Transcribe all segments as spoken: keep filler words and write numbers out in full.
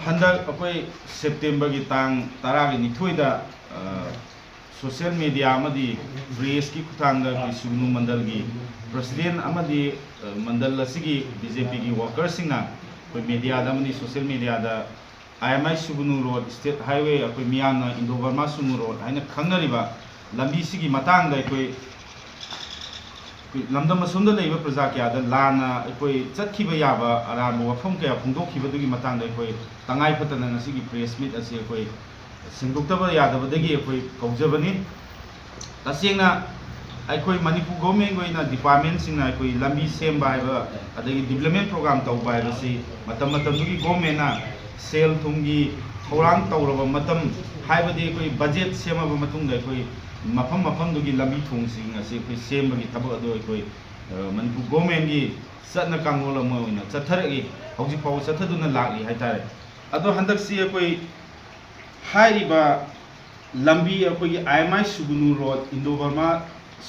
ꯍꯟꯗꯛ ꯑꯩꯈꯣꯏ ꯁꯦꯞꯇꯦꯝꯕꯔꯒꯤ ꯇꯥꯡ ꯇꯔꯥꯒ ꯅꯤꯊꯣꯏꯗ ꯁꯣꯁꯤꯌꯦꯜ ꯃꯦꯗꯤꯌꯥ ꯑꯃꯗꯤ ꯄ꯭ꯔꯦꯁꯀꯤ ꯈꯨꯠꯊꯥꯡꯗ ꯑꯩꯈꯣꯏ ꯁꯨꯒꯅꯨ ꯃꯟꯗꯜꯒꯤ ꯄ꯭ꯔꯁꯤꯗꯦꯟ ꯑꯃꯗꯤ ꯃꯟꯗꯜ ꯑꯁꯤꯒꯤ ꯕꯤ ꯖꯦ ꯄꯤꯒꯤ ꯋꯥꯀꯔꯁꯤꯡꯅ ꯑꯩꯈꯣꯏ ꯃꯦꯗꯤꯌꯥꯗ ꯑꯃꯗꯤ ꯁꯣꯁꯤꯌꯦꯜ ꯃꯦꯗꯤꯌꯥꯗ ꯑꯥꯏ ꯑꯦꯝ ꯑꯥꯏ ꯁꯨꯒꯅꯨ ꯔꯣꯗ ꯁ꯭ꯇꯦꯠ ꯍꯥꯏꯋꯦ, ꯑꯩꯈꯣꯏ ꯃꯤꯌꯥꯝꯅ ꯏꯟꯗꯣ ꯕꯔꯃꯥ ꯁꯨꯒꯅꯨ ꯔꯣꯗ ꯍꯥꯏꯅ ꯈꯪꯅꯔꯤꯕ ꯂꯝꯕꯤꯁꯤꯒꯤ ꯃꯇꯥꯡꯗ ꯑꯩꯈꯣꯏ ꯑꯩꯈꯣꯏ ꯂꯝꯗꯝ ꯑꯁꯣꯝꯗ ꯂꯩꯕ ꯄ꯭ꯔꯖꯥ ꯀꯌꯥꯗ ꯂꯥꯟꯅ ꯑꯩꯈꯣꯏ ꯆꯠꯈꯤꯕ ꯌꯥꯕ ꯑꯔꯥꯟꯕ ꯋꯥꯐꯝ ꯀꯌꯥ ꯐꯣꯡꯗꯣꯛꯈꯤꯕꯗꯨꯒꯤ ꯃꯇꯥꯡꯗ ꯑꯩꯈꯣꯏ ꯇꯉꯥꯏ ꯐꯗꯅ ꯉꯁꯤꯒꯤ ꯄ꯭ꯔꯦꯁ ꯃꯤꯠ ꯑꯁꯤ ꯑꯩꯈꯣꯏ ꯁꯦꯡꯗꯣꯛꯇꯕ ꯌꯥꯗꯕꯗꯒꯤ ꯑꯩꯈꯣꯏ ꯀꯧꯖꯕꯅꯤ꯫ ꯇꯁꯦꯡꯅ ꯑꯩꯈꯣꯏ ꯃꯅꯤꯄꯨꯔ ꯒꯣꯔꯃꯦꯟꯒꯤ ꯑꯣꯏꯅ ꯗꯤꯄꯥꯔꯠꯃꯦꯟꯁꯤꯡꯅ ꯑꯩꯈꯣꯏ ꯂꯝꯕꯤ ꯁꯦꯝꯕ ꯍꯥꯏꯕ, ꯑꯗꯒꯤ ꯗꯤꯕ꯭ꯂꯞꯃꯦꯟ ꯄ꯭ꯔꯣꯒ꯭ꯔꯥꯝ ꯇꯧꯕ ꯍꯥꯏꯕꯁꯤ ꯃꯇꯝ ꯃꯇꯝꯗꯨꯒꯤ ꯒꯣꯔꯃꯦꯟꯅ ꯁꯦꯜ ꯊꯨꯝꯒꯤ ꯊꯧꯔꯥꯡ ꯇꯧꯔꯕ ꯃꯇꯝ, ꯍꯥꯏꯕꯗꯤ ꯑꯩꯈꯣꯏ ꯕꯖꯦꯠ ꯁꯦꯝꯃꯕ ꯃꯇꯨꯡꯗ ꯑꯩꯈꯣꯏ ꯃꯐꯝ ꯃꯐꯝꯗꯨꯒꯤ ꯂꯝꯕꯤ ꯊꯣꯡꯁꯤꯡ ꯑꯁꯤ ꯑꯩꯈꯣꯏ ꯁꯦꯝꯕꯒꯤ ꯊꯕꯛ ꯑꯗꯨ ꯑꯩꯈꯣꯏ, ꯑ, ꯃꯅꯤꯄꯨꯔ ꯒꯣꯔꯃꯦꯟꯒꯤ ꯆꯠꯅ ꯀꯥꯡꯂꯣꯟ ꯑꯃ ꯑꯣꯏꯅ ꯆꯠꯊꯔꯛꯏ, ꯍꯧꯖꯤꯛ ꯐꯥꯎꯕ ꯆꯠꯊꯗꯨꯅ ꯂꯥꯛꯂꯤ ꯍꯥꯏꯇꯥꯔꯦ꯫ ꯑꯗꯣ ꯍꯟꯗꯛꯁꯤ ꯑꯩꯈꯣꯏ ꯍꯥꯏꯔꯤꯕ ꯂꯝꯕꯤ, ꯑꯩꯈꯣꯏꯒꯤ ꯑꯥꯏ ꯑꯦꯝ ꯑꯥꯏ ꯁꯨꯒꯅꯨ ꯔꯣꯗ, ꯏꯟꯗꯣ ꯕꯔꯃꯥ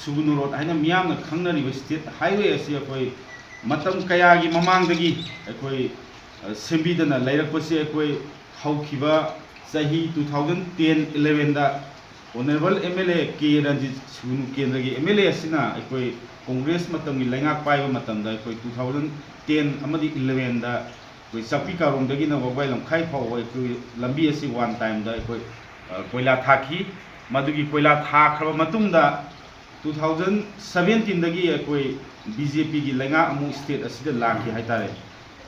ꯁꯨꯒꯅꯨ ꯔꯣꯗ ꯍꯥꯏꯅ ꯃꯤꯌꯥꯝꯅ ꯈꯪꯅꯔꯤꯕ ꯁ꯭ꯇꯦꯠ ꯍꯥꯏꯋꯦ ꯑꯁꯤ ꯑꯩꯈꯣꯏ ꯃꯇꯝ ꯀꯌꯥꯒꯤ ꯃꯃꯥꯡꯗꯒꯤ ꯑꯩꯈꯣꯏ, ꯑ, ꯁꯦꯝꯕꯤꯗꯅ ꯂꯩꯔꯛꯄꯁꯤ ꯑꯩꯈꯣꯏ ꯍꯧꯈꯤꯕ ꯆꯍꯤ two thousand ten elevenꯗ honourable M L A K Ranjit Sugnu ꯀꯦꯟꯗ꯭ꯔꯒꯤ ꯑꯦꯝ ꯑꯦꯜ ꯑꯦ ꯑꯁꯤꯅ ꯑꯩꯈꯣꯏ ꯀꯣꯡꯒ꯭ꯔꯦꯁ ꯃꯇꯝꯒꯤ ꯂꯩꯉꯥꯛ ꯄꯥꯏꯕ ꯃꯇꯝꯗ ꯑꯩꯈꯣꯏ two thousand ten ꯑꯃꯗꯤ elevenꯗ ꯑꯩꯈꯣꯏ ꯆꯥꯛꯄꯤ ꯀꯥꯔꯣꯡꯗꯒꯤꯅ ꯋꯥꯕꯒꯥꯏ ꯂꯝꯈꯥꯏ ꯐꯥꯎꯕ ꯑꯩꯈꯣꯏ ꯂꯝꯕꯤ ꯑꯁꯤ ꯋꯥꯟ ꯇꯥꯏꯝꯗ ꯑꯩꯈꯣꯏ, ꯑ, ꯀꯣꯏꯂꯥ ꯊꯥꯈꯤ꯫ ꯃꯗꯨꯒꯤ ꯀꯣꯏꯂꯥ ꯊꯥꯈ꯭ꯔꯕ ꯃꯇꯨꯡꯗ two thousand seventeenꯗꯒꯤ ꯑꯩꯈꯣꯏ ꯕꯤ ꯖꯦ ꯄꯤꯒꯤ ꯂꯩꯉꯥꯛ ꯑꯃꯨꯛ ꯁ꯭ꯇꯦꯠ ꯑꯁꯤꯗ ꯂꯥꯛꯈꯤ ꯍꯥꯏꯇꯥꯔꯦ꯫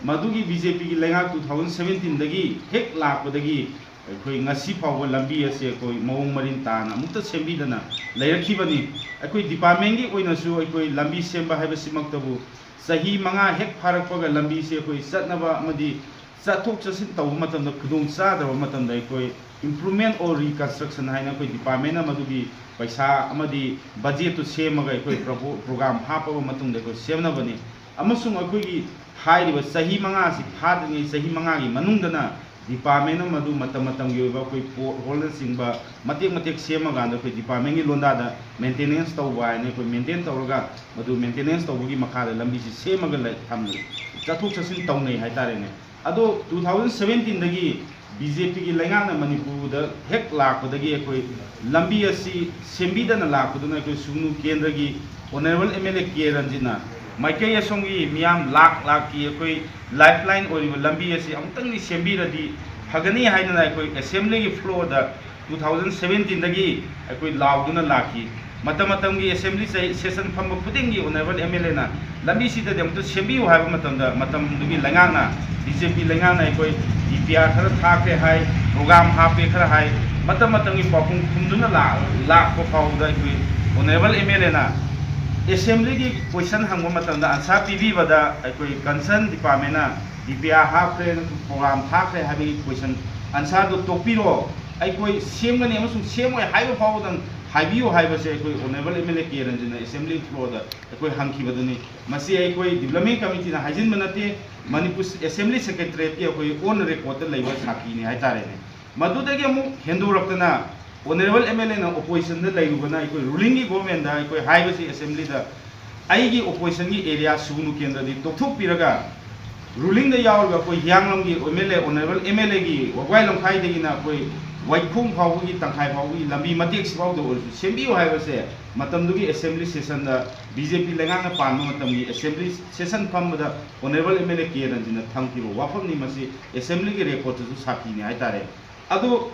ꯃꯗꯨꯒꯤ ꯕꯤ ꯖꯦ ꯄꯤꯒꯤ ꯂꯩꯉꯥꯛ two thousand seventeenꯗꯒꯤ ꯍꯦꯛ ꯂꯥꯛꯄꯗꯒꯤ ꯑꯩꯈꯣꯏ ꯉꯁꯤ ꯐꯥꯎꯕ ꯂꯝꯕꯤ ꯑꯁꯤ ꯑꯩꯈꯣꯏ ꯃꯑꯣꯡ ꯃꯔꯤꯟ ꯇꯥꯅ ꯑꯃꯨꯛꯇ ꯁꯦꯝꯕꯤꯗꯅ ꯂꯩꯔꯛꯈꯤꯕꯅꯤ꯫ ꯑꯩꯈꯣꯏ ꯗꯤꯄꯥꯔꯠꯃꯦꯟꯒꯤ ꯑꯣꯏꯅꯁꯨ ꯑꯩꯈꯣꯏ ꯂꯝꯕꯤ ꯁꯦꯝꯕ ꯍꯥꯏꯕꯁꯤꯃꯛꯇꯕꯨ ꯆꯍꯤ ꯃꯉꯥ ꯍꯦꯛ ꯐꯥꯔꯛꯄꯒ ꯂꯝꯕꯤꯁꯤ ꯑꯩꯈꯣꯏ ꯆꯠꯅꯕ ꯑꯃꯗꯤ ꯆꯠꯊꯣꯛ ꯆꯠꯁꯤꯟ ꯇꯧꯕ ꯃꯇꯝꯗ ꯈꯨꯗꯣꯡ ꯆꯥꯗ꯭ꯔꯕ ꯃꯇꯝꯗ ꯑꯩꯈꯣꯏ improvement or reconstruction ꯍꯥꯏꯅ ꯑꯩꯈꯣꯏ ꯗꯤꯄꯥꯔꯠꯃꯦꯟꯅ ꯃꯗꯨꯒꯤ ꯄꯩꯁꯥ ꯑꯃꯗꯤ ꯕꯖꯦꯠꯇꯨ ꯁꯦꯝꯃꯒ ꯑꯩꯈꯣꯏ ꯄ꯭ꯔꯣꯒ꯭ꯔꯥꯝ ꯍꯥꯞꯄꯕ ꯃꯇꯨꯡꯗ ꯑꯩꯈꯣꯏ ꯁꯦꯝꯅꯕꯅꯤ꯫ ꯑꯃꯁꯨꯡ ꯑꯩꯈꯣꯏꯒꯤ ꯍꯥꯏꯔꯤꯕ ꯆꯍꯤ ꯃꯉꯥ ꯑꯁꯤ ꯐꯥꯗ꯭ꯔꯤꯉꯩ ꯆꯍꯤ ꯃꯉꯥꯒꯤ ꯃꯅꯨꯡꯗꯅ ꯗꯤꯄꯥꯔꯠꯃꯦꯟ ꯑꯃ ꯃꯗꯨ ꯃꯇꯝ ꯃꯇꯝꯒꯤ ꯑꯣꯏꯕ ꯑꯩꯈꯣꯏ ꯄꯣꯠ ꯍꯣꯜꯅꯆꯤꯡꯕ ꯃꯇꯦꯛ ꯃꯇꯦꯛ ꯁꯦꯝꯃꯀꯥꯟꯗ ꯑꯩꯈꯣꯏ ꯗꯤꯄꯥꯔꯠꯃꯦꯟꯒꯤ ꯂꯣꯟꯗꯥꯗ ꯃꯦꯟꯇꯦꯅꯦꯟꯁ ꯇꯧꯕ ꯍꯥꯏꯅ ꯑꯩꯈꯣꯏ ꯃꯦꯟꯇꯦꯟ ꯇꯧꯔꯒ ꯃꯗꯨ ꯃꯦꯟꯇꯦꯅꯦꯟꯁ ꯇꯧꯕꯒꯤ ꯃꯈꯥꯗ ꯂꯝꯕꯤꯁꯤ ꯁꯦꯝꯃꯒ ꯂꯩ-, ꯊꯝꯂꯤ, ꯆꯠꯊꯣꯛ ꯆꯠꯁꯤꯟ ꯇꯧꯅꯩ ꯍꯥꯏꯇꯥꯔꯦꯅꯦ꯫ ꯑꯗꯣ ꯇꯨ ꯊꯥꯎꯖꯟ ꯁꯕꯦꯟꯇꯤꯟꯗꯒꯤ ꯕꯤ ꯖꯦ ꯄꯤꯒꯤ ꯂꯩꯉꯥꯛꯅ ꯃꯅꯤꯄꯨꯔꯗ ꯍꯦꯛ ꯂꯥꯛꯄꯗꯒꯤ ꯑꯩꯈꯣꯏ ꯂꯝꯕꯤ ꯑꯁꯤ ꯁꯦꯝꯕꯤꯗꯅ ꯂꯥꯛꯄꯗꯨꯅ ꯑꯩꯈꯣꯏ ꯁꯨꯒꯅꯨ ꯀꯦꯟꯗ꯭ꯔꯒꯤ honourable M L A K ꯔꯟꯖꯤꯠꯅ ꯃꯥꯏꯀꯩ ꯑꯁꯣꯝꯒꯤ ꯃꯤꯌꯥꯝ ꯂꯥꯛ ꯂꯥꯛꯀꯤ ꯑꯩꯈꯣꯏ ꯂꯥꯏꯐ ꯂꯥꯏꯟ ꯑꯣꯏꯔꯤꯕ ꯂꯝꯕꯤ ꯑꯁꯤ ꯑꯃꯨꯛꯇꯪꯗꯤ ꯁꯦꯝꯕꯤꯔꯗꯤ ꯐꯒꯅꯤ ꯍꯥꯏꯗꯅ ꯑꯩꯈꯣꯏ ꯑꯦꯁꯦꯝꯕ꯭ꯂꯤꯒꯤ ꯐ꯭ꯂꯣꯔꯗ ꯇꯨ ꯊꯥꯎꯖꯟ ꯁꯕꯦꯟꯇꯤꯟꯗꯒꯤ ꯑꯩꯈꯣꯏ ꯂꯥꯎꯗꯨꯅ ꯂꯥꯛꯈꯤ꯫ ꯃꯇꯝ ꯃꯇꯝꯒꯤ ꯑꯦꯁꯦꯝꯕ꯭ꯂꯤ ꯁꯦꯁꯟ ꯐꯝꯕ ꯈꯨꯗꯤꯡꯒꯤ ꯑꯣꯅꯔꯦꯕꯜ ꯑꯦꯝ ꯑꯦꯜ ꯑꯦꯅ ꯂꯝꯕꯤꯁꯤꯗꯗꯤ ꯑꯃꯨꯛꯇ ꯁꯦꯝꯕꯤꯌꯨ ꯍꯥꯏꯕ ꯃꯇꯝꯗ, ꯃꯇꯝꯗꯨꯒꯤ ꯂꯩꯉꯥꯛꯅ, ꯕꯤ ꯖꯦ ꯄꯤ ꯂꯩꯉꯥꯛꯅ ꯑꯩꯈꯣꯏ ꯗꯤ ꯄꯤ ꯑꯥꯔ ꯈꯔ ꯊꯥꯈ꯭ꯔꯦ ꯍꯥꯏ, ꯄ꯭ꯔꯣꯒ꯭ꯔꯥꯝ ꯍꯥꯞꯄꯦ ꯈꯔ ꯍꯥꯏ, ꯃꯇꯝ ꯃꯇꯝꯒꯤ ꯄꯥꯎꯈꯨꯝ ꯈꯨꯝꯗꯨꯅ ꯂꯥꯛ-, ꯂꯥꯛꯄ ꯐꯥꯎꯕꯗ ꯑꯩꯈꯣꯏ ꯑꯣꯅꯔꯦꯕꯜ ꯑꯦꯝ ꯑꯦꯜ ꯑꯦꯅ ꯑꯦꯁꯦꯝꯕ꯭ꯂꯤꯒꯤ ꯀꯣꯏꯁꯟ ꯍꯪꯕ ꯃꯇꯝꯗ ꯑꯟꯁꯥꯔ ꯄꯤꯕꯤꯕꯗ ꯑꯩꯈꯣꯏ ꯀꯟꯁꯔꯟ ꯗꯤꯄꯥꯔꯠꯃꯦꯟꯅ ꯗꯤ ꯄꯤ ꯑꯥꯔ ꯍꯥꯞꯈ꯭ꯔꯦ, ꯄ꯭ꯔꯣꯒ꯭ꯔꯥꯝ ꯊꯥꯈ꯭ꯔꯦ ꯍꯥꯏꯕꯒꯤ ꯀꯣꯏꯁꯟ ꯑꯟꯁꯥꯔꯗꯨ ꯇꯣꯛꯄꯤꯔꯣ, ꯑꯩꯈꯣꯏ ꯁꯦꯝꯒꯅꯤ ꯑꯃꯁꯨꯡ ꯁꯦꯝꯃꯣꯏ ꯍꯥꯏꯕ ꯐꯥꯎꯕꯗꯪ ꯍꯥꯏꯕꯤꯌꯨ ꯍꯥꯏꯕꯁꯦ ꯑꯩꯈꯣꯏ honourable M L A K ꯔꯟꯖꯤꯠꯅ ꯑꯦꯁꯦꯝꯕ꯭ꯂꯤ ꯐ꯭ꯂꯣꯔꯗ ꯑꯩꯈꯣꯏ ꯍꯪꯈꯤꯕꯗꯨꯅꯤ꯫ ꯃꯁꯤ ꯑꯩꯈꯣꯏ ꯗꯤꯕ꯭ꯂꯞꯃꯦꯟ ꯀꯃꯤꯇꯤꯅ ꯍꯥꯏꯖꯤꯟꯕ ꯅꯠꯇꯦ, ꯃꯅꯤꯄꯨꯔ ꯑꯦꯁꯦꯝꯕ꯭ꯂꯤ ꯁꯦꯀ꯭ꯔꯦꯇꯔꯤꯌꯦꯠꯀꯤ ꯑꯩꯈꯣꯏ ꯑꯣꯟ ꯔꯦꯀꯣꯔꯗꯇ ꯂꯩꯕ ꯁꯥꯈꯤꯅꯤ ꯍꯥꯏꯇꯥꯔꯦꯅꯦ꯫ ꯃꯗꯨꯗꯒꯤ ꯑꯃꯨꯛ ꯍꯦꯟꯗꯣꯔꯛꯇꯅ ꯑꯣꯅꯔꯦꯕꯜ ꯑꯦꯝ ꯑꯦꯜ ꯑꯦꯅ ꯑꯣꯄꯣꯖꯤꯁꯟꯗ ꯂꯩꯔꯨꯕꯅ ꯑꯩꯈꯣꯏ ꯔꯨꯂꯤꯡꯒꯤ ꯒꯣꯔꯃꯦꯟꯗ ꯑꯩꯈꯣꯏ ꯍꯥꯏꯕꯁꯤ ꯑꯦꯁꯦꯝꯕ꯭ꯂꯤꯗ ꯑꯩꯒꯤ ꯑꯣꯄꯣꯖꯤꯁꯟꯒꯤ ꯑꯦꯔꯤꯌꯥ ꯁꯨꯒꯅꯨ ꯀꯦꯟꯗ꯭ꯔꯗꯤ ꯇꯣꯛꯊꯣꯛꯄꯤꯔꯒ ꯔꯨꯂꯤꯡꯗ ꯌꯥꯎꯔꯤꯕ ꯑꯩꯈꯣꯏ ꯍꯤꯌꯥꯡꯂꯝꯒꯤ M L A, honourable M L ꯑꯦꯒꯤ ꯋꯥꯕꯒꯥꯏ ꯂꯝꯈꯥꯏꯗꯒꯤꯅ ꯑꯩꯈꯣꯏ ꯋꯥꯏꯈꯣꯡ ꯐꯥꯎꯕꯒꯤ ꯇꯪꯈꯥꯏ ꯐꯥꯎꯕꯒꯤ ꯂꯝꯕꯤ ꯃꯇꯦꯛꯁꯤꯐꯥꯎꯗ ꯑꯣꯏꯔꯁꯨ ꯁꯦꯝꯕꯤꯌꯨ ꯍꯥꯏꯕꯁꯦ ꯃꯇꯝꯗꯨꯒꯤ ꯑꯦꯁꯦꯝꯕ꯭ꯂꯤ ꯁꯦꯁꯟꯗ ꯕꯤ ꯖꯦ ꯄꯤ ꯂꯩꯉꯥꯛꯅ ꯄꯥꯟꯕ ꯃꯇꯝꯒꯤ ꯑꯦꯁꯦꯝꯕ꯭ꯂꯤ ꯁꯦꯁꯟ ꯐꯝꯕꯗ honourable M L A K ꯔꯟꯖꯤꯠꯅ ꯊꯝꯈꯤꯕ ꯋꯥꯐꯝꯅꯤ꯫ ꯃꯁꯤ ꯑꯦꯁꯦꯝꯕ꯭ꯂꯤꯒꯤ ꯔꯦꯀꯣꯔꯠꯇꯁꯨ ꯁꯥꯈꯤꯅꯤ ꯍꯥꯏꯇꯥꯔꯦ꯫ ꯑꯗꯨ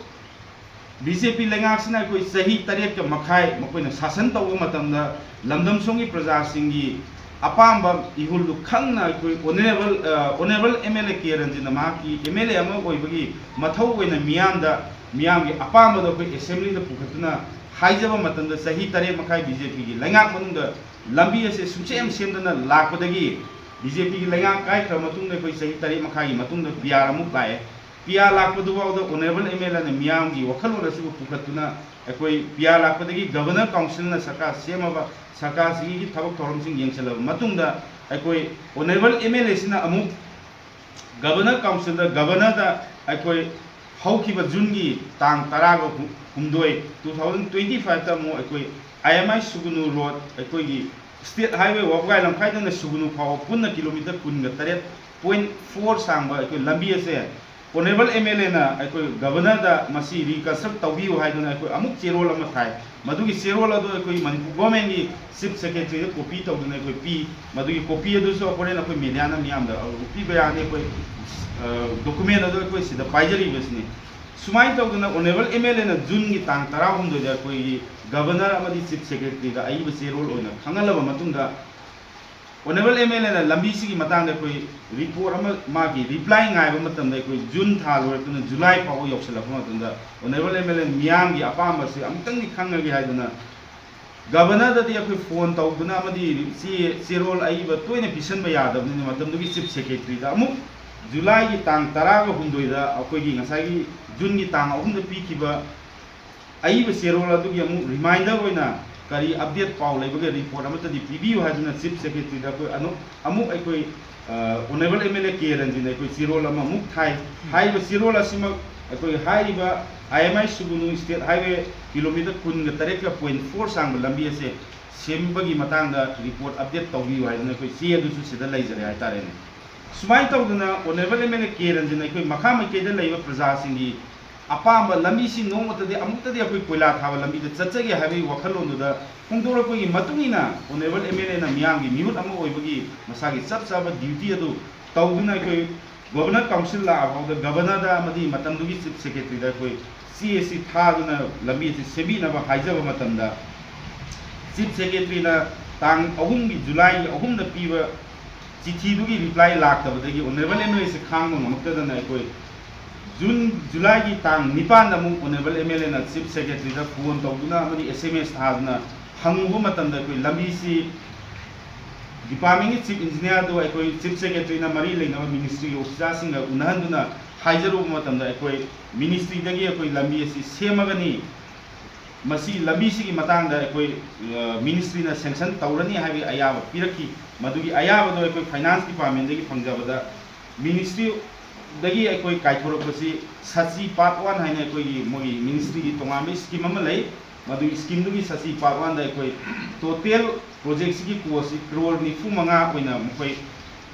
ꯕꯤ ꯖꯦ ꯄꯤ ꯂꯩꯉꯥꯛꯁꯤꯅ ꯑꯩꯈꯣꯏ ꯆꯍꯤ ꯇꯔꯦꯠꯀ ꯃꯈꯥꯏ ꯃꯈꯣꯏꯅ ꯁꯥꯁꯟ ꯇꯧꯕ ꯃꯇꯝꯗ ꯂꯝꯗꯝ ꯁꯣꯝꯒꯤ ꯄ꯭ꯔꯖꯥꯁꯤꯡꯒꯤ ꯑꯄꯥꯝꯕ ꯏꯍꯨꯜꯗꯨ ꯈꯪꯅ ꯑꯩꯈꯣꯏ ꯑꯣꯅꯔꯦꯕꯜ, ꯑ, honourable M L A K ꯔꯟꯖꯤꯠꯅ ꯃꯍꯥꯛꯀꯤ ꯑꯦꯝ ꯑꯦꯜ ꯑꯦ ꯑꯃ ꯑꯣꯏꯕꯒꯤ ꯃꯊꯧ ꯑꯣꯏꯅ ꯃꯤꯌꯥꯝꯗ, ꯃꯤꯌꯥꯝꯒꯤ ꯑꯄꯥꯝꯕꯗꯣ ꯑꯩꯈꯣꯏ ꯑꯦꯁꯦꯝꯕ꯭ꯂꯤꯗ ꯄꯨꯈꯠꯇꯨꯅ ꯍꯥꯏꯖꯕ ꯃꯇꯝꯗ ꯆꯍꯤ ꯇꯔꯦꯠ ꯃꯈꯥꯏ ꯕꯤ ꯖꯦ ꯄꯤꯒꯤ ꯂꯩꯉꯥꯛ ꯃꯅꯨꯡꯗ ꯂꯝꯕꯤ ꯑꯁꯦ ꯁꯨꯡꯁꯦꯝ ꯁꯦꯝꯗꯅ ꯂꯥꯛꯄꯗꯒꯤ ꯕꯤ ꯖꯦ ꯄꯤꯒꯤ ꯂꯩꯉꯥꯛ ꯀꯥꯏꯈ꯭ꯔꯕ ꯃꯇꯨꯡꯗ ꯑꯩꯈꯣꯏ ꯆꯍꯤ ꯇꯔꯦꯠ ꯃꯈꯥꯏꯒꯤ ꯃꯇꯨꯡꯗ ꯄꯤ ꯑꯥꯔ ꯑꯃꯨꯛ ꯂꯥꯛꯑꯦ꯫ ꯄꯤ ꯑꯥꯔ ꯂꯥꯛꯄꯗꯨꯐꯥꯎꯗ ꯑꯣꯅꯔꯦꯕꯜ ꯑꯦꯝ ꯑꯦꯜ ꯑꯦꯅ ꯃꯤꯌꯥꯝꯒꯤ ꯋꯥꯈꯜꯂꯣꯟ ꯑꯁꯤꯕꯨ ꯄꯨꯈꯠꯇꯨꯅ ꯑꯩꯈꯣꯏ ꯄꯤ ꯑꯥꯔ ꯂꯥꯛꯄꯗꯒꯤ ꯒꯕꯔꯅꯔ ꯀꯥꯎꯟꯁꯤꯜꯅ ꯁꯔꯀꯥꯔ ꯁꯦꯝꯃꯕ ꯁꯔꯀꯥꯔꯁꯤꯒꯤ ꯊꯕꯛ ꯊꯧꯔꯝꯁꯤꯡ ꯌꯦꯡꯁꯤꯜꯂꯕ ꯃꯇꯨꯡꯗ ꯑꯩꯈꯣꯏ ꯑꯣꯅꯔꯦꯕꯜ ꯑꯦꯝ ꯑꯦꯜ ꯑꯦꯁꯤꯅ ꯑꯃꯨꯛ ꯒꯕꯔꯅꯔ ꯀꯥꯎꯟꯁꯤꯜꯗ, ꯒꯕꯔꯅꯔꯗ ꯑꯩꯈꯣꯏ ꯍꯧꯈꯤꯕ ꯖꯨꯟꯒꯤ ꯇꯥꯡ ꯇꯔꯥꯒ ꯍꯨꯝꯗꯣꯏ, ꯇꯨ ꯊꯥꯎꯖꯟ ꯇ꯭ꯋꯦꯟꯇꯤ ꯐꯥꯏꯚꯇ ꯑꯃꯨꯛ ꯑꯩꯈꯣꯏ ꯑꯥꯏ ꯑꯦꯝ ꯑꯥꯏ ꯁꯨꯒꯅꯨ ꯔꯣꯗ, ꯑꯩꯈꯣꯏꯒꯤ ꯁ꯭ꯇꯦꯠ ꯍꯥꯏꯋꯦ ꯋꯥꯕꯒꯥꯏ ꯂꯝꯈꯥꯏꯗꯩꯅ ꯁꯨꯒꯅꯨ ꯐꯥꯎꯕ ꯄꯨꯟꯅ ꯀꯤꯂꯣꯃꯤꯇꯔ ꯀꯨꯟꯒ ꯇꯔꯦꯠ ꯄꯣꯏꯟ ꯐꯣꯔ ꯁꯥꯡꯕ ꯑꯩꯈꯣꯏ ꯂꯝꯕꯤ ꯑꯁꯦ ꯑꯣꯅꯔꯦꯕꯜ ꯑꯦꯝ ꯑꯦꯜ ꯑꯦꯅ ꯑꯩꯈꯣꯏ ꯒꯕꯔꯅꯔꯗ ꯃꯁꯤ ꯔꯤꯀꯟꯁꯇ꯭ꯔꯛ ꯇꯧꯕꯤꯌꯨ ꯍꯥꯏꯗꯨꯅ ꯑꯩꯈꯣꯏ ꯑꯃꯨꯛ ꯆꯦꯔꯣꯜ ꯑꯃ ꯊꯥꯏ꯫ ꯃꯗꯨꯒꯤ ꯆꯦꯔꯣꯜ ꯑꯗꯨ ꯑꯩꯈꯣꯏ ꯃꯅꯤꯄꯨꯔ ꯒꯣꯔꯃꯦꯟꯒꯤ ꯆꯤꯐ ꯁꯦꯀ꯭ꯔꯦꯇꯔꯤꯗ ꯀꯣꯄꯤ ꯇꯧꯗꯨꯅ ꯑꯩꯈꯣꯏ ꯄꯤ꯫ ꯃꯗꯨꯒꯤ ꯀꯣꯄꯤ ꯑꯗꯨꯁꯨ ꯍꯣꯔꯦꯟ ꯑꯩꯈꯣꯏ ꯃꯦꯗꯤꯌꯥꯅ ꯃꯤꯌꯥꯝꯗ ꯎꯠꯄꯤꯕ ꯌꯥꯅꯤ꯫ ꯑꯩꯈꯣꯏ ꯗꯣꯀꯨꯃꯦꯟ ꯑꯗꯨ ꯑꯩꯈꯣꯏ ꯁꯤꯗ ꯄꯥꯏꯖꯔꯤꯕꯁꯤꯅꯤ꯫ ꯁꯨꯃꯥꯏꯅ ꯇꯧꯗꯅ ꯑꯣꯅꯔꯦꯕꯜ ꯑꯦꯝ ꯑꯦꯜ ꯑꯦꯅ ꯖꯨꯟꯒꯤ ꯇꯥꯡ ꯇꯔꯥꯍꯨꯝꯗꯣꯏꯗ ꯑꯩꯈꯣꯏꯒꯤ ꯒꯕꯔꯅꯔ ꯑꯃꯗꯤ ꯆꯤꯐ ꯁꯦꯀ꯭ꯔꯦꯇꯔꯤꯗ ꯑꯏꯕ ꯆꯦꯔꯣꯜ ꯑꯣꯏꯅ ꯈꯪꯍꯜꯂꯕ ꯃꯇꯨꯡꯗ, ꯑꯣꯅꯔꯦꯕꯜ ꯑꯦꯝ ꯑꯦꯜ ꯑꯦꯅ ꯂꯝꯕꯤꯁꯤꯒꯤ ꯃꯇꯥꯡꯗ ꯑꯩꯈꯣꯏ ꯔꯤꯄꯣꯔꯠ ꯑꯃ, ꯃꯥꯒꯤ ꯔꯤꯄ꯭ꯂꯥꯏ ꯉꯥꯏꯕ ꯃꯇꯝꯗ ꯑꯩꯈꯣꯏ ꯖꯨꯟ ꯊꯥ ꯂꯣꯏꯔꯛꯇꯨꯅ ꯖꯨꯂꯥꯏ ꯐꯥꯎꯕ ꯌꯧꯁꯤꯜꯂꯛꯄ ꯃꯇꯝꯗ ꯑꯣꯅꯔꯦꯕꯜ ꯑꯦꯝ ꯑꯦꯜ ꯑꯦ ꯃꯤꯌꯥꯝꯒꯤ ꯑꯄꯥꯝꯕꯁꯤ ꯑꯃꯨꯛꯇꯪꯗꯤ ꯈꯪꯉꯒꯦ ꯍꯥꯏꯗꯨꯅ ꯒꯕꯔꯅꯔꯗꯗꯤ ꯑꯩꯈꯣꯏ ꯐꯣꯟ ꯇꯧꯗꯨꯅ ꯑꯃꯗꯤ ꯆꯦ, ꯆꯦꯔꯣꯜ ꯑꯏꯕ ꯇꯣꯏꯅ ꯄꯤꯁꯟꯕ ꯌꯥꯗꯕꯅꯤꯅ ꯃꯇꯝꯗꯨꯒꯤ ꯆꯤꯐ ꯁꯦꯀ꯭ꯔꯦꯇꯔꯤꯗ ꯑꯃꯨꯛ ꯖꯨꯂꯥꯏꯒꯤ ꯇꯥꯡ ꯇꯔꯥꯒ ꯍꯨꯝꯗꯣꯏꯗ ꯑꯩꯈꯣꯏꯒꯤ ꯉꯁꯥꯏꯒꯤ ꯖꯨꯟꯒꯤ ꯇꯥꯡ ꯑꯍꯨꯝꯗ ꯄꯤꯈꯤꯕ ꯑꯏꯕ ꯆꯦꯔꯣꯜ ꯑꯗꯨꯒꯤ ꯑꯃꯨꯛ ꯔꯤꯃꯥꯏꯟꯗꯔ ꯑꯣꯏꯅ ꯀꯔꯤ ꯑꯞꯗꯦꯠ ꯄꯥꯎ ꯂꯩꯕꯒꯦ ꯔꯤꯄꯣꯔꯠ ꯑꯃꯠꯇꯗꯤ ꯄꯤꯕꯤꯌꯨ ꯍꯥꯏꯗꯨꯅ ꯆꯤꯐ ꯁꯦꯀ꯭ꯔꯦꯇꯔꯤꯗ ꯑꯩꯈꯣꯏ ꯑꯅꯨ-, ꯑꯃꯨꯛ ꯑꯩꯈꯣꯏ honourable M L A K ꯔꯟꯖꯤꯟꯅ ꯑꯩꯈꯣꯏ ꯆꯦꯔꯣꯜ ꯑꯃꯃꯨꯛ ꯊꯥꯏ꯫ ꯍꯥꯏꯔꯤꯕ ꯆꯦꯔꯣꯜ ꯑꯁꯤꯃꯛ ꯑꯩꯈꯣꯏ ꯍꯥꯏꯔꯤꯕ I M I Sugnu state highway kilometre ꯀꯨꯟꯒ ꯇꯔꯦꯠꯀ ꯄꯣꯏꯟ ꯐꯣꯔ ꯁꯥꯡꯕ ꯂꯝꯕꯤ ꯑꯁꯦ ꯁꯦꯝꯕꯒꯤ ꯃꯇꯥꯡꯗ ꯔꯤꯄꯣꯔꯠ ꯑꯞꯗꯦꯠ ꯇꯧꯕꯤꯌꯨ ꯍꯥꯏꯗꯨꯅ ꯑꯩꯈꯣꯏ ꯆꯦ ꯑꯗꯨꯁꯨ ꯁꯤꯗ ꯂꯩꯖꯔꯦ ꯍꯥꯏꯇꯥꯔꯦꯅꯦ꯫ ꯁꯨꯃꯥꯏꯅ ꯇꯧꯗꯅ honourable M L A K Ranjit ꯑꯩꯈꯣꯏ ꯃꯈꯥ ꯃꯥꯏꯀꯩꯗ ꯂꯩꯕ ꯄ꯭ꯔꯖꯥꯁꯤꯡꯒꯤ ꯑꯄꯥꯝꯕ ꯂꯝꯕꯤꯁꯤ ꯅꯣꯡꯃꯇꯗꯤ ꯑꯃꯨꯛꯇꯗꯤ ꯑꯩꯈꯣꯏ ꯀꯣꯏꯂꯥ ꯊꯥꯕ ꯂꯝꯕꯤꯗ ꯆꯠꯆꯒꯦ ꯍꯥꯏꯕꯒꯤ ꯋꯥꯈꯜꯂꯣꯟꯗꯨꯗ ꯐꯣꯡꯗꯣꯔꯛꯄꯒꯤ ꯃꯇꯨꯡ ꯏꯟꯅ ꯑꯣꯅꯔꯦꯕꯜ ꯑꯦꯝ ꯑꯦꯜ ꯑꯦꯅ ꯃꯤꯌꯥꯝꯒꯤ ꯃꯤꯍꯨꯠ ꯑꯃ ꯑꯣꯏꯕꯒꯤ ꯃꯁꯥꯒꯤ ꯆꯞ ꯆꯥꯕ ꯗ꯭ꯌꯨꯇꯤ ꯑꯗꯨ ꯇꯧꯗꯨꯅ ꯑꯩꯈꯣꯏ ꯒꯣꯕꯔꯅꯔ ꯀꯥꯎꯟꯁꯤꯜ ꯂꯥꯛꯑ ꯐꯥꯎꯗ ꯒꯣꯕꯔꯅꯔꯗ ꯑꯃꯗꯤ ꯃꯇꯝꯗꯨꯒꯤ ꯆꯤꯐ ꯁꯦꯀ꯭ꯔꯦꯇꯔꯤꯗ ꯑꯩꯈꯣꯏ ꯆꯦ ꯑꯁꯤ ꯊꯥꯗꯨꯅ ꯂꯝꯕꯤ ꯑꯁꯤ ꯁꯦꯝꯕꯤꯅꯕ ꯍꯥꯏꯖꯕ ꯃꯇꯝꯗ ꯆꯤꯐ ꯁꯦꯀ꯭ꯔꯦꯇꯔꯤꯅ ꯇꯥꯡ ꯑꯍꯨꯝꯒꯤ ꯖꯨꯂꯥꯏꯒꯤ ꯑꯍꯨꯝꯗ ꯄꯤꯕ ꯆꯤꯊꯤꯗꯨꯒꯤ ꯔꯤꯄ꯭ꯂꯥꯏ ꯂꯥꯛꯇꯕꯗꯒꯤ ꯑꯣꯅꯔꯦꯕꯜ ꯑꯦꯝ ꯑꯦꯜ ꯑꯦꯁꯦ ꯈꯥꯡꯕ ꯉꯝꯃꯛꯇꯗꯅ ꯑꯩꯈꯣꯏ ꯖꯨꯟ, ꯖꯨꯂꯥꯏꯒꯤ ꯇꯥꯡ ꯅꯤꯄꯥꯟꯗ ꯑꯃꯨꯛ ꯑꯣꯅꯔꯦꯕꯜ ꯑꯦꯝ ꯑꯦꯜ ꯑꯦꯅ ꯆꯤꯐ ꯁꯦꯀ꯭ꯔꯦꯇꯔꯤꯗ ꯐꯣꯟ ꯇꯧꯗꯨꯅ ꯑꯃꯗꯤ ꯑꯦꯁ ꯑꯦꯝ ꯑꯦꯁ ꯊꯥꯗꯨꯅ ꯍꯪꯉꯨꯕ ꯃꯇꯝꯗ ꯑꯩꯈꯣꯏ ꯂꯝꯕꯤꯁꯤ ꯗꯤꯄꯥꯔꯠꯃꯦꯟꯒꯤ ꯆꯤꯐ ꯏꯟꯖꯤꯅꯤꯌꯥꯔꯗꯨ ꯑꯩꯈꯣꯏ ꯆꯤꯐ ꯁꯦꯀ꯭ꯔꯦꯇꯔꯤꯅ ꯃꯔꯤ ꯂꯩꯅꯕ ꯃꯤꯅꯤꯁꯇ꯭ꯔꯤꯒꯤ ꯑꯣꯐꯤꯁꯥꯔꯁꯤꯡꯒ ꯎꯅꯍꯟꯗꯨꯅ ꯍꯥꯏꯖꯔꯨꯕ ꯃꯇꯝꯗ ꯑꯩꯈꯣꯏ ꯃꯤꯅꯤꯁꯇ꯭ꯔꯤꯗꯒꯤ ꯑꯩꯈꯣꯏ ꯂꯝꯕꯤ ꯑꯁꯤ ꯁꯦꯝꯃꯒꯅꯤ, ꯃꯁꯤ ꯂꯝꯕꯤꯁꯤꯒꯤ ꯃꯇꯥꯡꯗ ꯑꯩꯈꯣꯏ, ꯑ, ꯃꯤꯅꯤꯁꯇ꯭ꯔꯤꯅ ꯁꯦꯡꯁꯟ ꯇꯧꯔꯅꯤ ꯍꯥꯏꯕꯒꯤ ꯑꯌꯥꯕ ꯄꯤꯔꯛꯈꯤ꯫ ꯃꯗꯨꯒꯤ ꯑꯌꯥꯕꯗꯣ ꯑꯩꯈꯣꯏ ꯐꯥꯏꯅꯥꯟꯁ ꯗꯤꯄꯥꯔꯠꯃꯦꯟꯗꯒꯤ ꯐꯪꯖꯕꯗ ꯃꯤꯅꯤꯁꯇ꯭ꯔꯤꯗꯒꯤ ꯑꯩꯈꯣꯏ ꯀꯥꯏꯊꯣꯔꯛꯄꯁꯤ ꯁꯆꯤ ꯄꯥꯔꯠ ꯋꯥꯟ ꯍꯥꯏꯅ ꯑꯩꯈꯣꯏꯒꯤ ꯃꯣꯏꯒꯤ ꯃꯤꯅꯤꯁꯇ꯭ꯔꯤꯒꯤ ꯇꯣꯉꯥꯟꯕ ꯁ꯭ꯀꯤꯝ ꯑꯃ ꯂꯩ꯫ ꯃꯗꯨꯒꯤ ꯁ꯭ꯀꯤꯝꯗꯨꯒꯤ ꯁꯆꯤ ꯄꯥꯔꯠ ꯋꯥꯟꯗ ꯑꯩꯈꯣꯏ ꯇꯣꯇꯦꯜ ꯄ꯭ꯔꯣꯖꯦꯛꯁꯤꯒꯤ ꯀꯣꯁꯁꯤ ꯀ꯭ꯔꯣꯔ ꯅꯤꯐꯨ ꯃꯉꯥ ꯑꯣꯏꯅ ꯃꯈꯣꯏ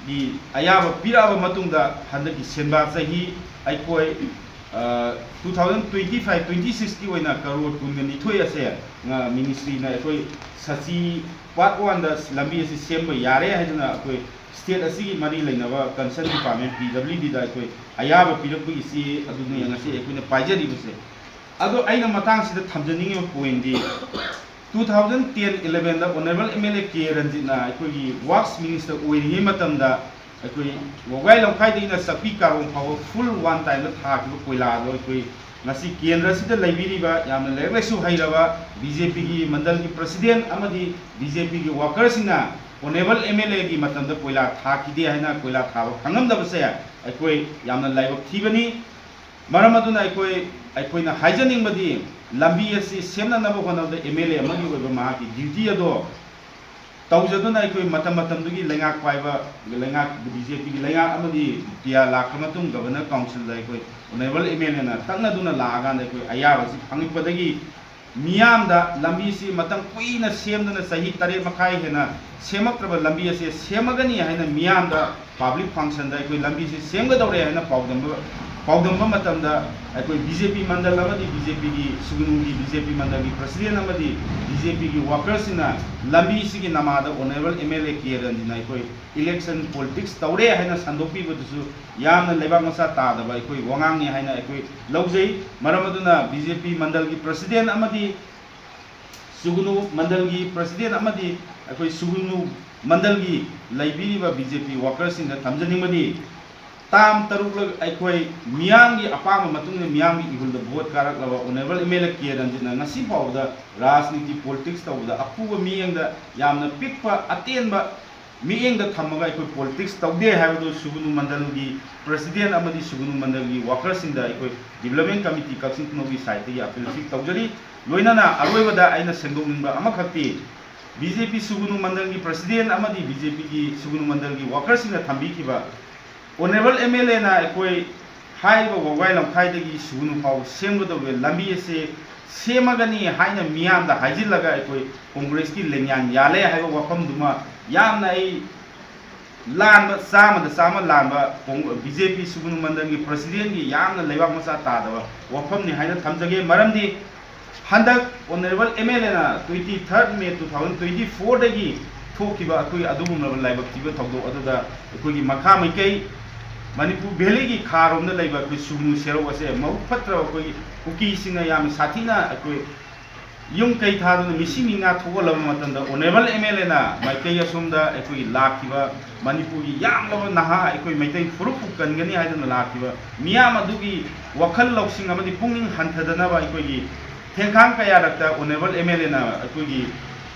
ꯑꯌꯥꯕ ꯄꯤꯔꯛꯑꯕ ꯃꯇꯨꯡꯗ ꯍꯟꯗꯛꯀꯤ ꯁꯦꯟꯕꯥ ꯆꯍꯤ ꯑꯩꯈꯣꯏ two thousand twenty five twenty sixꯀꯤ ꯑꯣꯏꯅ ꯀꯔꯣꯔ ꯀꯨꯟꯒ ꯅꯤꯊꯣꯏ ꯑꯁꯦ ꯃꯤꯅꯤꯁꯇ꯭ꯔꯤꯅ ꯑꯩꯈꯣꯏ ꯁꯆꯤ ꯄꯥꯔꯠ ꯋꯥꯟꯗ ꯂꯝꯕꯤ ꯑꯁꯤ ꯁꯦꯝꯕ ꯌꯥꯔꯦ ꯍꯥꯏꯗꯨꯅ ꯑꯩꯈꯣꯏ ꯁ꯭ꯇꯦꯠ ꯑꯁꯤꯒꯤ ꯃꯔꯤ ꯂꯩꯅꯕ ꯀꯟꯁꯔꯟ ꯗꯤꯄꯥꯔꯠꯃꯦꯟ ꯄꯤ ꯗꯕ꯭ꯂꯤꯎ ꯗꯤꯗ ꯑꯩꯈꯣꯏ ꯑꯌꯥꯕ ꯄꯤꯔꯛꯄꯒꯤ ꯆꯦ ꯑꯗꯨꯅꯤ ꯉꯁꯤ ꯑꯩꯈꯣꯏꯅ ꯄꯥꯏꯖꯔꯤꯕꯁꯦ꯫ ꯑꯗꯣ ꯑꯩꯅ ꯃꯇꯥꯡꯁꯤꯗ ꯊꯝꯖꯅꯤꯡꯉꯤꯕ ꯄꯣꯏꯟꯗꯤ, two thousand ten elevenꯗ honourable M L A K ꯔꯟꯖꯤꯠꯅ ꯑꯩꯈꯣꯏꯒꯤ ꯋꯥꯔꯛꯁ ꯃꯤꯅꯤꯁꯇꯔ ꯑꯣꯏꯔꯤꯉꯩ ꯃꯇꯝꯗ ꯑꯩꯈꯣꯏ ꯋꯥꯕꯒꯥꯏ ꯂꯝꯈꯥꯏꯗꯒꯤꯅ ꯆꯥꯛꯄꯤ ꯀꯥꯔꯣꯡ ꯐꯥꯎꯕ ꯐꯨꯜ ꯋꯥꯟ ꯇꯥꯏꯝꯗ ꯊꯥꯈꯤꯕ ꯀꯣꯏꯂꯥꯗꯣ ꯑꯩꯈꯣꯏ ꯉꯁꯤ ꯀꯦꯟꯗ꯭ꯔꯁꯤꯗ ꯂꯩꯕꯤꯔꯤꯕ ꯌꯥꯝꯅ ꯂꯥꯏꯔꯤꯛ ꯂꯥꯏꯁꯨ ꯍꯩꯔꯕ ꯕꯤ ꯖꯦ ꯄꯤꯒꯤ ꯃꯟꯗꯜꯒꯤ ꯄ꯭ꯔꯁꯤꯗꯦꯟ ꯑꯃꯗꯤ ꯕꯤ ꯖꯦ ꯄꯤꯒꯤ ꯋꯥꯀꯔꯁꯤꯡꯅ ꯑꯣꯅꯔꯦꯕꯜ ꯑꯦꯝ ꯑꯦꯜ ꯑꯦꯒꯤ ꯃꯇꯝꯗ ꯀꯣꯏꯂꯥ ꯊꯥꯈꯤꯗꯦ ꯍꯥꯏꯅ ꯀꯣꯏꯂꯥ ꯊꯥꯕ ꯈꯪꯉꯝꯗꯕꯁꯦ ꯑꯩꯈꯣꯏ ꯌꯥꯝꯅ ꯂꯥꯏꯕꯛ ꯊꯤꯕꯅꯤ꯫ ꯃꯔꯝ ꯑꯗꯨꯅ ꯑꯩꯈꯣꯏ, ꯑꯩꯈꯣꯏꯅ ꯍꯥꯏꯖꯅꯤꯡꯕꯗꯤ ꯂꯝꯕꯤ ꯑꯁꯤ ꯁꯦꯝꯅꯅꯕ ꯍꯣꯠꯅꯕꯗ ꯑꯦꯝ ꯑꯦꯜ ꯑꯦ ꯑꯃꯒꯤ ꯑꯣꯏꯕ ꯃꯍꯥꯛꯀꯤ ꯗ꯭ꯌꯨꯇꯤ ꯑꯗꯣ ꯇꯧꯖꯗꯨꯅ ꯑꯩꯈꯣꯏ ꯃꯇꯝ ꯃꯇꯝꯗꯨꯒꯤ ꯂꯩꯉꯥꯛ ꯄꯥꯏꯕ, ꯂꯩꯉꯥꯛ ꯕꯤ ꯖꯦ ꯄꯤꯒꯤ ꯂꯩꯉꯥꯛ ꯑꯃꯗꯤ ꯄꯤꯌꯥ ꯂꯥꯛꯈ꯭ꯔ ꯃꯇꯨꯡ ꯒꯚꯔꯅꯔ ꯀꯥꯎꯟꯁꯤꯜꯗ ꯑꯩꯈꯣꯏ ꯑꯣꯅꯔꯦꯕꯜ ꯑꯦꯝ ꯑꯦꯜ ꯑꯦꯅ ꯇꯛꯅꯗꯨꯅ ꯂꯥꯛꯑꯀꯥꯟꯗ ꯑꯩꯈꯣꯏ ꯑꯌꯥꯕꯁꯤ ꯐꯪꯉꯛꯄꯗꯒꯤ ꯃꯤꯌꯥꯝꯗ ꯂꯝꯕꯤꯁꯤ ꯃꯇꯝ ꯀꯨꯏꯅ ꯁꯦꯝꯗꯅ ꯆꯍꯤ ꯇꯔꯦꯠ ꯃꯈꯥꯏ ꯍꯦꯟꯅ ꯁꯦꯝꯃꯛꯇ꯭ꯔꯕ ꯂꯝꯕꯤ ꯑꯁꯦ ꯁꯦꯝꯃꯒꯅꯤ ꯍꯥꯏꯅ ꯃꯤꯌꯥꯝꯗ ꯄꯕ꯭ꯂꯤꯛ ꯐꯪꯁꯟꯗ ꯑꯩꯈꯣꯏ ꯂꯝꯕꯤꯁꯤ ꯁꯦꯝꯒꯗꯧꯔꯦ ꯍꯥꯏꯅ ꯄꯥꯎꯗꯝꯕ, ꯄꯥꯎꯗꯝꯕ ꯃꯇꯝꯗ ꯑꯩꯈꯣꯏ ꯕꯤ ꯖꯦ ꯄꯤ ꯃꯟꯗꯜ ꯑꯃꯗꯤ ꯕꯤ ꯖꯦ ꯄꯤꯒꯤ ꯁꯨꯒꯅꯨꯒꯤ ꯕꯤ ꯖꯦ ꯄꯤ ꯃꯟꯗꯜꯒꯤ ꯄ꯭ꯔꯁꯤꯗꯦꯟ ꯑꯃꯗꯤ ꯕꯤ ꯖꯦ ꯄꯤꯒꯤ ꯋꯥꯀꯔꯁꯤꯡꯅ ꯂꯝꯕꯤꯁꯤꯒꯤ ꯅꯃꯥꯗ honourable M L A K ꯔꯟꯖꯤꯠꯅ ꯑꯩꯈꯣꯏ ꯏꯂꯦꯛꯁꯟ ꯄꯣꯂꯤꯇꯤꯛꯁ ꯇꯧꯔꯦ ꯍꯥꯏꯅ ꯁꯟꯗꯣꯛꯄꯤꯕꯗꯨꯁꯨ ꯌꯥꯝꯅ ꯂꯩꯕꯥꯛ ꯃꯆꯥ ꯇꯥꯗꯕ ꯑꯩꯈꯣꯏ ꯋꯥꯉꯥꯡꯅꯤ ꯍꯥꯏꯅ ꯑꯩꯈꯣꯏ ꯂꯧꯖꯩ꯫ ꯃꯔꯝ ꯑꯗꯨꯅ ꯕꯤ ꯖꯦ ꯄꯤ ꯃꯟꯗꯜꯒꯤ ꯄ꯭ꯔꯁꯤꯗꯦꯟ ꯑꯃꯗꯤ ꯁꯨꯒꯅꯨ ꯃꯟꯗꯜꯒꯤ ꯄ꯭ꯔꯁꯤꯗꯦꯟ ꯑꯃꯗꯤ ꯑꯩꯈꯣꯏ ꯁꯨꯒꯅꯨ ꯃꯟꯗꯜꯒꯤ ꯂꯩꯕꯤꯔꯤꯕ ꯕꯤ ꯖꯦ ꯄꯤ ꯋꯥꯀꯔꯁꯤꯡꯗ ꯊꯝꯖꯅꯤꯡꯕꯗꯤ, ꯇꯥꯝ ꯇꯔꯨꯛꯂꯛ ꯑꯩꯈꯣꯏ ꯃꯤꯌꯥꯝꯒꯤ ꯑꯄꯥꯝꯕ ꯃꯇꯨꯡ ꯏꯟꯅ ꯃꯤꯌꯥꯝꯒꯤ ꯏꯍꯨꯜꯗ ꯚꯣꯠ ꯀꯥꯔꯛꯂꯕ honourable M L A K ꯔꯟꯖꯤꯠꯅ ꯉꯁꯤ ꯐꯥꯎꯕꯗ ꯔꯥꯖꯅꯤꯇꯤ ꯄꯣꯂꯤꯇꯤꯛꯁ ꯇꯧꯕꯗ ꯑꯄꯨꯕ ꯃꯤꯠꯌꯦꯡꯗ ꯌꯥꯝꯅ ꯄꯤꯛꯄ ꯑꯇꯦꯟꯕ ꯃꯤꯠꯌꯦꯡꯗ ꯊꯝꯃꯒ ꯑꯩꯈꯣꯏ ꯄꯣꯂꯤꯇꯤꯛꯁ ꯇꯧꯗꯦ ꯍꯥꯏꯕꯗꯨ ꯁꯨꯒꯅꯨ ꯃꯟꯗꯜꯒꯤ ꯄ꯭ꯔꯁꯤꯗꯦꯟ ꯑꯃꯗꯤ ꯁꯨꯒꯅꯨ ꯃꯟꯗꯜꯒꯤ ꯋꯥꯀꯔꯁꯤꯡꯗ ꯑꯩꯈꯣꯏ ꯗꯤꯕ꯭ꯂꯞꯃꯦꯟ ꯀꯃꯤꯇꯤ ꯀꯛꯆꯤꯡ ꯈꯨꯅꯧꯒꯤ ꯁꯥꯏꯠꯇꯒꯤ ꯑꯄꯤꯜꯁꯤ ꯇꯧꯖꯔꯤ꯫ ꯂꯣꯏꯅꯅ ꯑꯔꯣꯏꯕꯗ ꯑꯩꯅ ꯁꯦꯡꯗꯣꯛꯅꯤꯡꯕ ꯑꯃꯈꯛꯇꯤ, ꯕꯤ ꯖꯦ ꯄꯤ ꯁꯨꯒꯅꯨ ꯃꯟꯗꯜꯒꯤ ꯄ꯭ꯔꯁꯤꯗꯦꯟ ꯑꯃꯗꯤ ꯕꯤ ꯖꯦ ꯄꯤꯒꯤ ꯁꯨꯒꯅꯨ ꯃꯟꯗꯜꯒꯤ ꯋꯥꯀꯔꯁꯤꯡꯅ ꯊꯝꯕꯤꯈꯤꯕ ꯑꯣꯅꯔꯦꯕꯜ ꯑꯦꯝ ꯑꯦꯜ ꯑꯦꯅ ꯑꯩꯈꯣꯏ ꯍꯥꯏꯔꯤꯕ ꯋꯥꯕꯒꯥꯏ ꯂꯝꯈꯥꯏꯗꯒꯤ ꯁꯨꯒꯅꯨ ꯐꯥꯎꯕ ꯁꯦꯝꯒꯗꯧꯔꯤꯕ ꯂꯝꯕꯤ ꯑꯁꯤ ꯁꯦꯝꯃꯒꯅꯤ ꯍꯥꯏꯅ ꯃꯤꯌꯥꯝꯗ ꯍꯥꯏꯖꯤꯜꯂꯒ ꯑꯩꯈꯣꯏ ꯀꯣꯡꯒ꯭ꯔꯦꯁꯀꯤ ꯂꯦꯡꯌꯥꯟ ꯌꯥꯜꯂꯦ ꯍꯥꯏꯕ ꯋꯥꯐꯝꯗꯨꯃ ꯌꯥꯝꯅ ꯑꯩ ꯂꯥꯟꯕ, ꯆꯥꯝꯃꯗ ꯆꯥꯝꯃ ꯂꯥꯟꯕ ꯀꯣꯡ-, ꯕꯤ ꯖꯦ ꯄꯤ ꯁꯨꯒꯅꯨ ꯃꯟꯗꯜꯒꯤ ꯄ꯭ꯔꯁꯤꯗꯦꯟꯒꯤ ꯌꯥꯝꯅ ꯂꯩꯕꯥꯛ ꯃꯆꯥ ꯇꯥꯗꯕ ꯋꯥꯐꯝꯅꯤ ꯍꯥꯏꯅ ꯊꯝꯖꯒꯦ꯫ ꯃꯔꯝꯗꯤ ꯍꯟꯗꯛ ꯑꯣꯅꯔꯦꯕꯜ ꯑꯦꯝ ꯑꯦꯜ ꯑꯦꯅ twenty third May two thousand twenty fourꯗꯒꯤ ꯊꯣꯛꯈꯤꯕ ꯑꯩꯈꯣꯏ ꯑꯗꯨꯒꯨꯝꯂꯕ ꯂꯥꯏꯕꯛ ꯊꯤꯕ ꯊꯧꯗꯣꯛ ꯑꯗꯨꯗ ꯑꯩꯈꯣꯏꯒꯤ ꯃꯈꯥ ꯃꯥꯏꯀꯩ ꯃꯅꯤꯄꯨꯔ ꯚꯦꯂꯤꯒꯤ ꯈꯥꯔꯣꯝꯗ ꯂꯩꯕ ꯑꯩꯈꯣꯏ ꯁꯨꯒꯅꯨ ꯁꯦꯔꯧ ꯑꯁꯦ ꯃꯕꯨꯛ ꯐꯠꯇ꯭ꯔꯕ ꯑꯩꯈꯣꯏꯒꯤ ꯀꯨꯀꯤꯁꯤꯡꯅ ꯌꯥꯝꯅ ꯁꯥꯊꯤꯅ ꯑꯩꯈꯣꯏ ꯌꯨꯝ ꯀꯩ ꯊꯥꯗꯨꯅ ꯃꯤꯁꯤ ꯃꯤꯉꯥ ꯊꯣꯛꯍꯜꯂꯕ ꯃꯇꯝꯗ ꯑꯣꯅꯔꯦꯕꯜ ꯑꯦꯝ ꯑꯦꯜ ꯑꯦꯅ ꯃꯥꯏꯀꯩ ꯑꯁꯣꯝꯗ ꯑꯩꯈꯣꯏꯒꯤ ꯂꯥꯛꯈꯤꯕ ꯃꯅꯤꯄꯨꯔꯒꯤ ꯌꯥꯝꯂꯕ ꯅꯍꯥ ꯑꯩꯈꯣꯏ ꯃꯩꯇꯩ ꯐꯨꯔꯨꯞꯄꯨ ꯀꯟꯒꯅꯤ ꯍꯥꯏꯗꯨꯅ ꯂꯥꯛꯈꯤꯕ ꯃꯤꯌꯥꯝ ꯑꯗꯨꯒꯤ ꯋꯥꯈꯜ ꯂꯧꯁꯤꯡ ꯑꯃꯗꯤ ꯄꯨꯛꯅꯤꯡ ꯍꯟꯊꯗꯅꯕ ꯑꯩꯈꯣꯏꯒꯤ ꯊꯦꯡꯈꯥꯡ ꯀꯌꯥꯔꯛꯇ ꯑꯣꯅꯔꯦꯕꯜ ꯑꯦꯝ ꯑꯦꯜ ꯑꯦꯅ ꯑꯩꯈꯣꯏꯒꯤ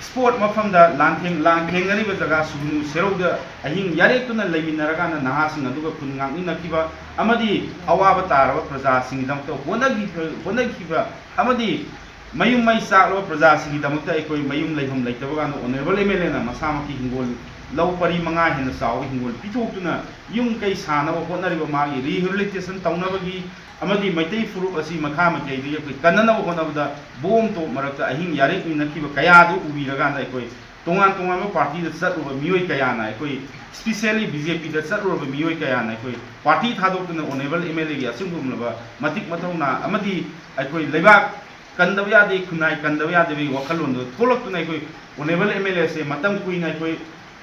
ꯏꯁꯄꯣꯔꯠ ꯃꯐꯝꯗ ꯂꯥꯟꯊꯦꯡ-, ꯂꯥꯟꯊꯦꯡꯅꯔꯤꯕ ꯖꯒꯥ ꯁꯨꯒꯅꯨ ꯁꯦꯔꯧꯗ ꯑꯍꯤꯡ ꯌꯥꯔꯦꯛꯇꯨꯅ ꯂꯩꯃꯤꯟꯅꯔꯀꯥꯟꯗ ꯅꯍꯥꯁꯤꯡ ꯑꯗꯨꯒ ꯈꯨꯟ ꯉꯥꯛꯃꯤꯟꯅꯈꯤꯕ ꯑꯃꯗꯤ ꯑꯋꯥꯕ ꯇꯥꯔꯕ ꯄ꯭ꯔꯖꯥꯁꯤꯡꯒꯤꯗꯃꯛꯇ ꯍꯣꯠꯅꯈꯤ-, ꯍꯣꯠꯅꯈꯤꯕ ꯑꯃꯗꯤ ꯃꯌꯨꯝ ꯃꯩ ꯆꯥꯛꯂꯕ ꯄ꯭ꯔꯖꯥꯁꯤꯡꯒꯤꯗꯃꯛꯇ ꯑꯩꯈꯣꯏ ꯃꯌꯨꯝ ꯂꯩꯐꯝ ꯂꯩꯇꯕ ꯀꯥꯟꯗ ꯑꯣꯅꯔꯦꯕꯜ ꯑꯦꯝ ꯑꯦꯜ ꯑꯦꯅ ꯃꯁꯥꯃꯛꯀꯤ ꯍꯤꯡꯒꯣꯜ, ꯂꯧ ꯄꯔꯤ ꯃꯉꯥ ꯍꯦꯟꯅ ꯆꯥꯎꯕ ꯍꯤꯡꯒꯣꯜ ꯄꯤꯊꯣꯛꯇꯨꯅ ꯌꯨꯝ ꯀꯩ ꯁꯥꯅꯕ ꯍꯣꯠꯅꯔꯤꯕ, ꯃꯥꯒꯤ ꯔꯤꯍꯦꯕꯤꯂꯤꯇꯦꯁꯟ ꯇꯧꯅꯕꯒꯤ ꯑꯃꯗꯤ ꯃꯩꯇꯩ ꯐꯨꯔꯨꯞ ꯑꯁꯤ ꯃꯈꯥ ꯃꯥꯏꯀꯩꯗꯒꯤ ꯑꯩꯈꯣꯏ ꯀꯟꯅꯅꯕ ꯍꯣꯠꯅꯕꯗ ꯕꯣꯝ ꯇꯣꯞ ꯃꯔꯛꯇ ꯑꯍꯤꯡ ꯌꯥꯔꯦꯛꯃꯤꯟꯅꯈꯤꯕ ꯀꯌꯥꯗꯨ ꯎꯕꯤꯔꯀꯥꯟꯗ ꯑꯩꯈꯣꯏ ꯇꯣꯉꯥꯟ ꯇꯣꯉꯥꯟꯕ ꯄꯥꯔꯇꯤꯗ ꯆꯠꯂꯨꯕ ꯃꯤꯑꯣꯏ ꯀꯌꯥꯅ, ꯑꯩꯈꯣꯏ specially ꯕꯤ ꯖꯦ ꯄꯤꯗ ꯆꯠꯂꯨꯔꯕ ꯃꯤꯑꯣꯏ ꯀꯌꯥꯅ ꯑꯩꯈꯣꯏ ꯄꯥꯔꯇꯤ ꯊꯥꯗꯣꯛꯇꯨꯅ ꯑꯣꯅꯔꯦꯕꯜ ꯑꯦꯝ ꯑꯦꯜ ꯑꯦꯒꯤ ꯑꯆꯨꯝꯕ ꯃꯇꯤꯛ ꯃꯊꯧꯅꯥ ꯑꯃꯗꯤ ꯑꯩꯈꯣꯏ ꯂꯩꯕꯥꯛ ꯀꯟꯗꯕ ꯌꯥꯗꯦ, ꯈꯨꯟꯅꯥꯏ ꯀꯟꯗꯕ ꯌꯥꯗꯦ ꯍꯥꯏꯕꯒꯤ ꯋꯥꯈꯜꯂꯣꯟꯗꯣ ꯊꯣꯛꯂꯛꯇꯨꯅ ꯑꯩꯈꯣꯏ ꯑꯣꯅꯔꯦꯕꯜ ꯑꯦꯝ ꯑꯦꯜ ꯑꯦꯁꯦ ꯃꯇꯝ ꯀꯨꯏꯅ ꯑꯩꯈꯣꯏ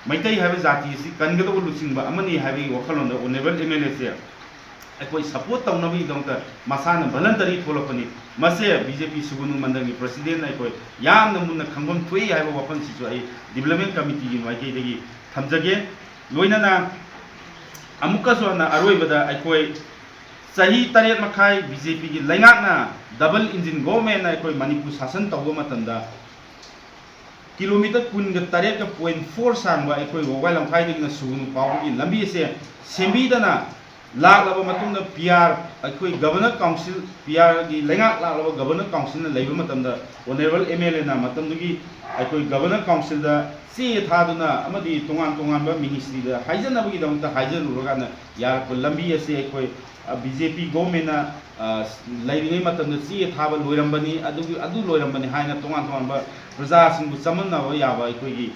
ꯃꯩꯇꯩ ꯍꯥꯏꯕ ꯖꯥꯇꯤ ꯑꯁꯤ ꯀꯟꯒꯗꯧꯕ ꯂꯨꯆꯤꯡꯕ ꯑꯃꯅꯤ ꯍꯥꯏꯕꯒꯤ ꯋꯥꯈꯜꯂꯣꯟꯗ ꯑꯣꯅꯔꯦꯕꯜ ꯑꯦꯝ ꯑꯦꯜ ꯑꯦꯁꯦ ꯑꯩꯈꯣꯏ ꯁꯄꯣꯔꯠ ꯇꯧꯅꯕꯒꯤꯗꯃꯛꯇ ꯃꯁꯥꯅ ꯚꯂꯟꯇꯔꯤ ꯊꯣꯛꯂꯛꯄꯅꯤ꯫ ꯃꯁꯦ ꯕꯤ ꯖꯦ ꯄꯤ ꯁꯨꯒꯅꯨ ꯃꯟꯗꯜꯒꯤ ꯄ꯭ꯔꯁꯤꯗꯦꯟꯅ ꯑꯩꯈꯣꯏ ꯌꯥꯝꯅ ꯃꯨꯟꯅ ꯈꯪꯐꯝ ꯊꯣꯛꯏ ꯍꯥꯏꯕ ꯋꯥꯐꯝꯁꯤꯁꯨ ꯑꯩ ꯗꯤꯕ꯭ꯂꯞꯃꯦꯟ ꯀꯃꯤꯇꯤꯒꯤ ꯃꯥꯏꯀꯩꯗꯒꯤ ꯊꯝꯖꯒꯦ꯫ ꯂꯣꯏꯅꯅ ꯑꯃꯨꯛꯀꯁꯨ ꯍꯟꯅ ꯑꯔꯣꯏꯕꯗ ꯑꯩꯈꯣꯏ ꯆꯍꯤ ꯇꯔꯦꯠ ꯃꯈꯥꯏ ꯕꯤ ꯖꯦ ꯄꯤꯒꯤ ꯂꯩꯉꯥꯛꯅ ꯗꯕꯜ ꯏꯟꯖꯤꯟ ꯒꯣꯚꯔꯟꯃꯦꯟꯅ ꯑꯩꯈꯣꯏ ꯃꯅꯤꯄꯨꯔ ꯁꯥꯁꯟ ꯇꯧꯕ ꯃꯇꯝꯗ ꯀꯤꯂꯣꯃꯤꯇꯔ ꯀꯨꯟꯒ ꯇꯔꯦꯠꯀ point four ꯁꯥꯡꯕ ꯑꯩꯈꯣꯏ ꯋꯥꯎꯒꯥꯏ ꯂꯝꯈꯥꯏꯗꯒꯤꯅ ꯁꯨꯒꯅꯨ ꯐꯥꯎꯕꯒꯤ ꯂꯝꯕꯤ ꯑꯁꯦ ꯁꯦꯝꯕꯤꯗꯅ ꯂꯥꯛꯂꯕ ꯃꯇꯨꯡꯗ ꯄꯤ ꯑꯥꯔ, ꯑꯩꯈꯣꯏ ꯒꯕꯔꯅꯔ ꯀꯥꯎꯟꯁꯤꯜ, ꯄꯤ ꯑꯥꯔꯒꯤ ꯂꯩꯉꯥꯛ ꯂꯥꯛꯂꯕ ꯒꯕꯔꯅꯔ ꯀꯥꯎꯟꯁꯤꯜꯅ ꯂꯩꯕ ꯃꯇꯝꯗ ꯑꯣꯅꯔꯦꯕꯜ ꯑꯦꯝ ꯑꯦꯜ ꯑꯦꯅ ꯃꯇꯝꯗꯨꯒꯤ ꯑꯩꯈꯣꯏ ꯒꯕꯔꯅꯔ ꯀꯥꯎꯟꯁꯤꯜꯗ ꯆꯦ ꯊꯥꯗꯨꯅ ꯑꯃꯗꯤ ꯇꯣꯉꯥꯟ ꯇꯣꯉꯥꯟꯕ ꯃꯤꯅꯤꯁꯇ꯭ꯔꯤꯗ ꯍꯥꯏꯖꯅꯕꯒꯤꯗꯃꯛꯇ ꯍꯥꯏꯖꯔꯨꯔꯀꯥꯟꯗ ꯌꯥꯔꯛꯄ ꯂꯝꯕꯤ ꯑꯁꯦ ꯑꯩꯈꯣꯏ ꯕꯤ ꯖꯦ ꯄꯤ ꯒꯣꯚꯔꯟꯃꯦꯟꯅ ꯑ, ꯂꯩꯔꯤꯉꯩ ꯃꯇꯝꯗ ꯆꯦ ꯊꯥꯕ ꯂꯣꯏꯔꯝꯕꯅꯤ, ꯑꯗꯨꯒꯤ, ꯑꯗꯨ ꯂꯣꯏꯔꯝꯕꯅꯤ ꯍꯥꯏꯅ ꯇꯣꯉꯥꯟ ꯇꯣꯉꯥꯟꯕ ꯄ꯭ꯔꯖꯥꯁꯤꯡꯕꯨ ꯆꯃꯝꯅꯕ ꯌꯥꯕ ꯑꯩꯈꯣꯏꯒꯤ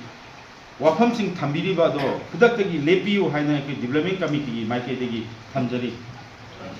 ꯋꯥꯐꯝꯁꯤꯡ ꯊꯝꯕꯤꯔꯤꯕ ꯑꯗꯣ ꯈꯨꯗꯛꯇꯒꯤ ꯂꯦꯞꯄꯤꯌꯨ ꯍꯥꯏꯅ ꯑꯩꯈꯣꯏ ꯗꯤꯕ꯭ꯂꯞꯃꯦꯟ ꯀꯃꯤꯇꯤꯒꯤ ꯃꯥꯏꯀꯩꯗꯒꯤ ꯊꯝꯖꯔꯤ꯫